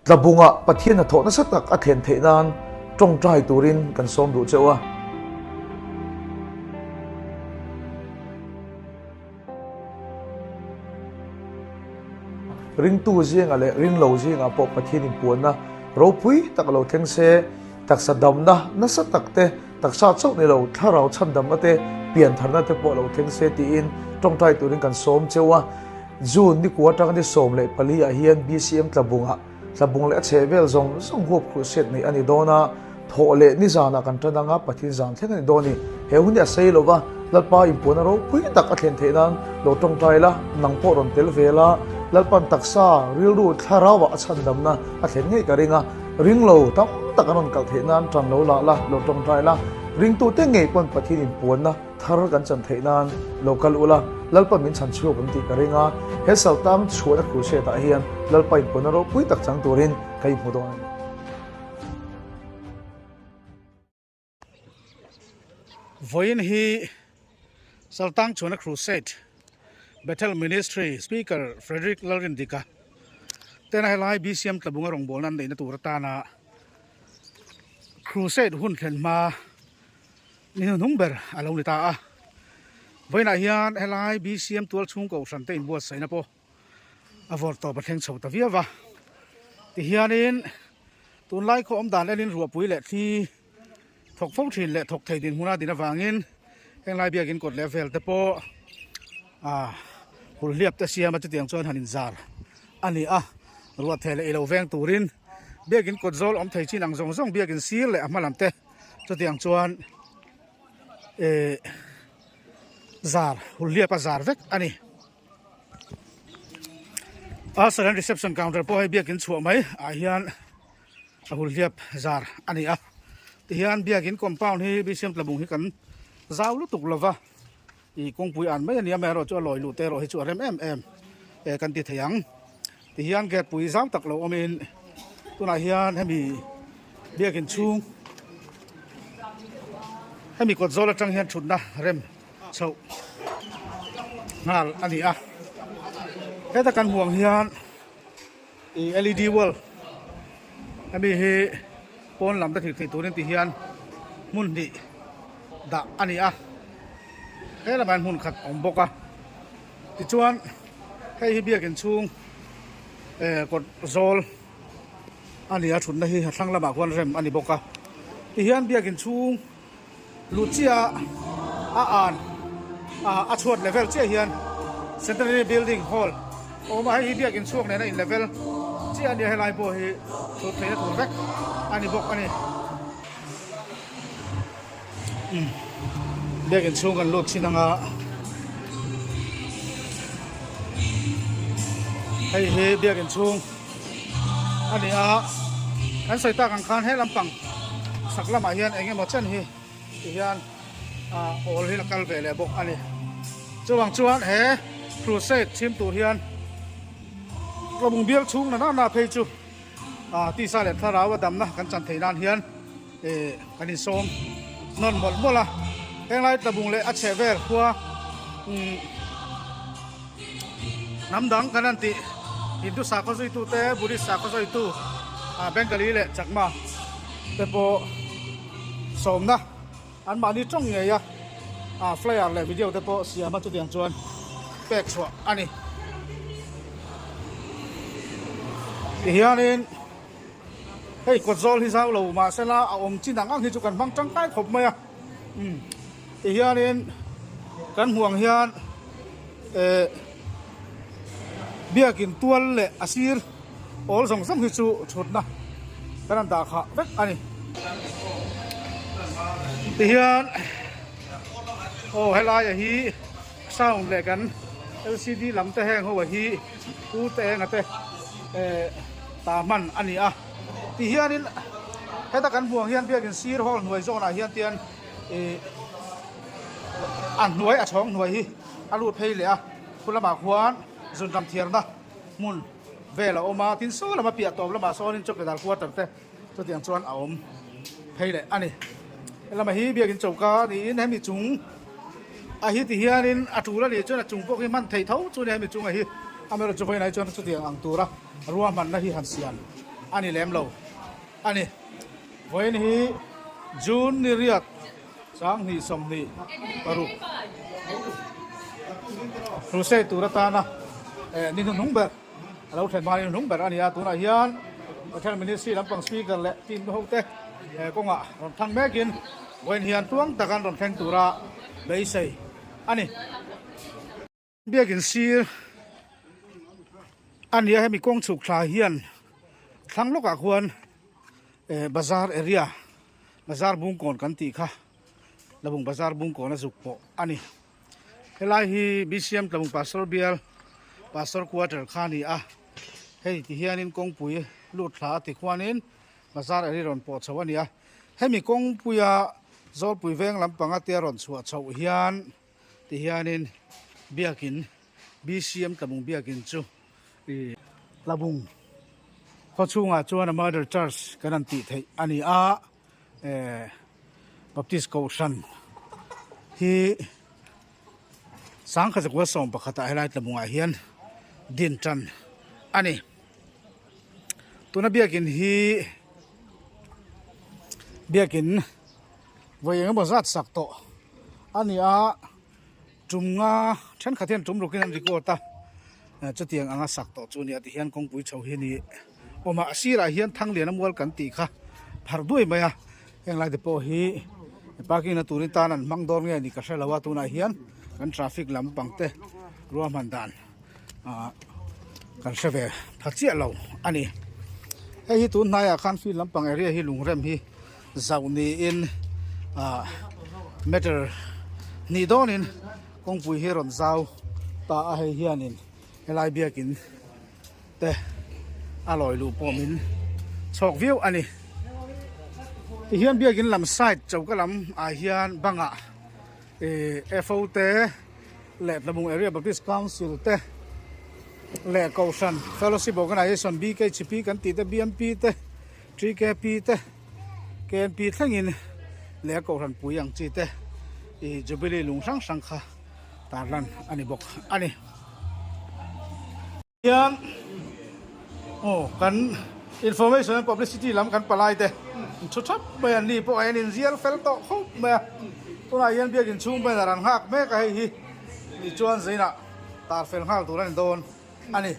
Tlabungah Pathian hnathawh nasa tak a thlen theih nan tawngtai turin kan sawm duh cheu a. Ringtu zingah leh ringlo zingah pawh Pathian inpuanna ropui tak a lo thleng se, taksa damna nasa tak te, taksa chauh ni lo thlarau chhandamna te, piantharna te pawh a lo thleng se tiin tawngtai turin kan sawm cheu a. June ni kua atanga ni 14 ah hian BCM Tlabungah Tlabung leh a chheh vel zawng zawng huap khuhset neih a ni dawn a, thawh leh ni zanah kan tan anga Pathian zan thleng a ni dawn a ni. He hun hi a sei lo va, Lalpa inpuana ropui tak a thlen theih nan lo tawngtai la, nang pawh rawn tel ve la, Lalpan taksa, rilru, thlarauah a chhandamna a thlen ngei ka ring a, ring lo tam tak an rawn kalh theih nan tan lo lah la, lo tawngtai la, ringtute ngei pawn Pathian inpuanna Thar kan chan theih nan lo kal ula, Lalpa min chhan chhuak ang tih ka ring a, he saltang chhuahna crusade ah hian Lalpa inpuanna ropui tak chang turin ka inhmu dawn a ni. Vawiin hi Saltang chhuahna crusade Bethel Ministry Speaker Frederick Lalrindika tena helai BCM Tlabunga rawngbawlna an neihna tur atana crusade hun thlen hma Ni hnuhnung ber a lo ni ta a, vawiinah hian helai BCM tual chhung kohhran te inbuatsaihna pawh a vawr tawp a thleng chho ta viau va. Tihianin tunlai khaw awm dan enin ruahpui leh thli thawk fo thin leh thawk thei dinhmun a din avangin henglai biakin kawt leh vel te pawh ah hulhliap te siam a chutiang chuan han inzar a ni a, ruahtheh leh ilo veng turin biakin kawt zawl awm thei chin ang zawng zawng biakin sir leh a hma lam te Chutiang chuan eh zar hulhliap a zar vek a ni. Usher and reception counter pawh hei biakin chhuah mai ah hian a hulhliap zar a ni a. Tihian biakin compound hi BCM Tlabung hi kan zau lutuk lova ih kawngpui an mai a ni a, amaherawhchu a lawi luh te erawh hi chu a rem em em eh kan ti thei ang. Tihian gate pui zau tak lo awmin tunah hian hemi biakin chhung hemi kawt zawl atang hian thutna rem chhoh nghal a ni a heta kan hmuh ang hian ih led wall hemi hi pawn lam te thil theih turin ti hian hmun hnih dah a ni a he lamah hian hmun khat a awm bawk a. Tichuan hei hi biakin chhung eh kawt zawl a ni a thutna hi a thlang lamah khuan rem a ni bawk a tihian biakin chhung luh chiah a an ah a chhuat level chiah hian centenary building hall a awm a hei hi biakin chhuak nena in level chiah a nia helai pawh hi thut theihna tur vek a ni bawk a ni. Biakin chhung kan lut thin anga hei hi biakin chhung a ni a kan sawi tak ang khan he lampang sak lamah hian eng emaw chen hi ti hian ah awl hi la kal ve leh bawk a ni chuvang chuan he crusade chhim tur hian tlawmung bial chhung na na phei chu ah tisa leh thlarau a damna kan chan theih nan hian. Eh kan insawm nawn mawlh mawlh a henglai tlabung leh a chheh vel khua umm hnam dang kan han tih Hindu sakhaw zuitu te Buddhist sakhaw zuitu ah Bengali leh Chakma te pawh sawmna an mahni tawng ngei a ah flyer leh video te pawh siam a chutiang chuan pek chhuah a ni tihianin. Hei kawt zawl hi zau lo mahsela a awm chin ang ang hi chu kan hmang tangkai khawp mai a umm tihianin kan hmuh ang hian eh biakin tual leh a sir awl zawng zawng hi chu thutna kan han dah khah vek a ni tihian aw helai hi sound leh kan lcd lam te heng ho hi u te enga te eh ta hman a ni a ti hianin heta kan hmuh ang hian biakin sir hall hnuai zawnah hian tian ih a hnuai a chhawng hnuai hi a lut phei leh a khu lamah khuan zunram thiarna hmun vel a awm a tin saw lama piah tawp lamah sawnin chawkidar quarter te chutiang chuan a awm phei leh a ni helama hi biakin choka niin hemi chung a hi ti hianin a tul a nih chuan a chung pawh khi hman theih tho chu a ni hemi chunga hi amaherawhchu vawiinah hi chuan chutiang ang tura ruahmanna hi han siam. a ni lem lo a ni. Vawiin hi June ni riat 2026 Crusade tur atana ni hnuhnung ber a lo thlen hma ni hnuhnung ber a ni a, tunah hian Pathian Ministry lampang Speaker leh team ho te kawngah rawn thang mekin vawiin hian tluang tak an rawn thleng tura beisei a ni. Biakin sir a nia hemi kawng chhuk thla hian thlang lawkah khuan eh bazar area bazar bungkawn kan tih kha Tlabung bazar bungkawn a zuk pawh a ni. Helai hi BCM Tlabung Pastor bial Pastor quarter kha a ni a, hei ti hianin kawngpui lut thla a ti khuanin bazar area rawn pawh chho a ni a, hemi kawngpuia Zawlpui veng lampanga te a rawn chhuah chhoh hian. Tihianin biakin BCM Tlabung biakin chu ih Tlabung khaw chhungah chuan a Mother Church kan han tih theih a ni a, eh Baptist Kohhran hi Sangkhatzakua sawm pakhatah helai Tlabungah hian din tan a ni. Tuna biakin hi biakin vawi eng emaw zat sak tawh a ni a tum nga thenkhat hian tum rukin an record a chutiang anga sak tawh chu a ni a tihian kawngpui chho hi a ni awm a a sirah hian Thangliana mual kan tih kha pharh duai mai a heng lai te pawh hi parking na turin tan an hmang dawn nge ni ka hre lo a tunah hian kan traffic lampang te ruahman dan. ah kan hre ve tha chiah lo a ni hei hi tun hnaiah khan field lampang area hi lungrem hi zauh niin ah meter hnih dawnin kawngpui hi rawn zau ta a hei hianin helai biakin te a lawi luh pawh min chhawk viau a ni tihian biakin lam side choka lam ah hian bangah ih fo te. Leh Tlabung Area Baptist Council te leh Kohhran Fellowship Organization BKHP kan tih te BMP te TKP te KNP thlengin leh a Kohhran pui ang chi te ih Jubilee lung hrang hrang kha tarlan a ni bawk a ni. Hian aw kan information and publicity lam kan palai te an thu thap mai a ni pawh a en inzial fel tawh khawp mai a tunah hian biakin chhung banner an nghak mek a hei hi ni chuan zainah tar fel nghal tur a ni dawn a ni.